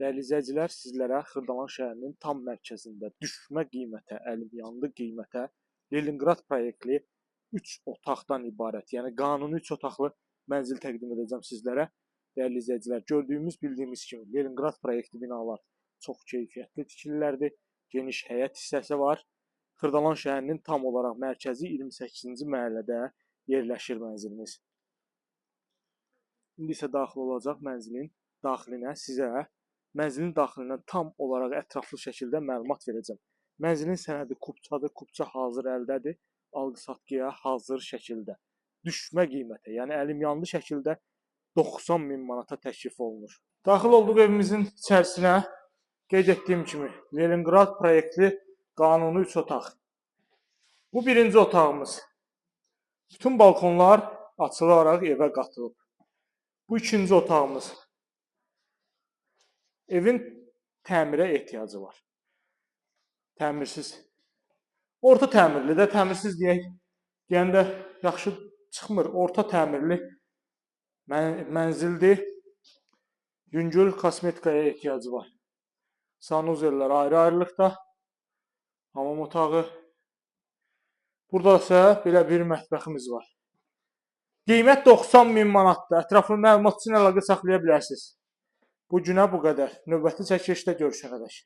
Dəyərli izləyicilər, sizlərə Xırdalan şəhərinin tam mərkəzində düşmə qiymətə, əlimyanlı qiymətə Leninqrad proyektli 3 otaqdan ibarət, yəni qanuni 3 otaqlı mənzil təqdim edəcəm sizlərə. Dəyərli izləyicilər, gördüyümüz, bildiyimiz kimi Leninqrad proyektli binalar çox keyfiyyətli tikililərdir. Geniş həyət hissəsi var. Xırdalan şəhərinin tam olaraq mərkəzi 28-ci məhəllədə yerləşir mənzilimiz. İndi isə daxil olacaq mənzilin daxilinə, sizə mənzilin daxilindən tam olaraq ətraflı şəkildə məlumat verəcəm. Mənzilin sənədi kupçadır, kupça hazır əldədir, alqı-satqıya hazır şəkildə. Düşmə qiymətə, yəni əlimyanlı şəkildə 90 min manata təklif olunur. Daxil olduq evimizin içərisinə. Qeyd etdiyim kimi Leninqrad proyektli qanuni 3 otaq. Bu birinci otağımız. Bütün balkonlar açılaraq evə qatılıb. Bu ikinci otağımız. Evin təmirə ehtiyacı var. Təmirsiz. Orta təmirli də, təmirsiz deyək, deyəndə yaxşı çıxmır. Orta təmirli mənzildir. Yüngül kosmetikaya ehtiyacı var. Sanuzellər ayrı-ayrılıqda. Hamam otağı. Burada isə belə bir mətbəximiz var. Qiymət 90 min manatdır. Ətraflı məlumat üçün əlaqə saxlaya bilərsiniz. Bu günə bu qədər. Növbəti çəkilişdə görüşənədək.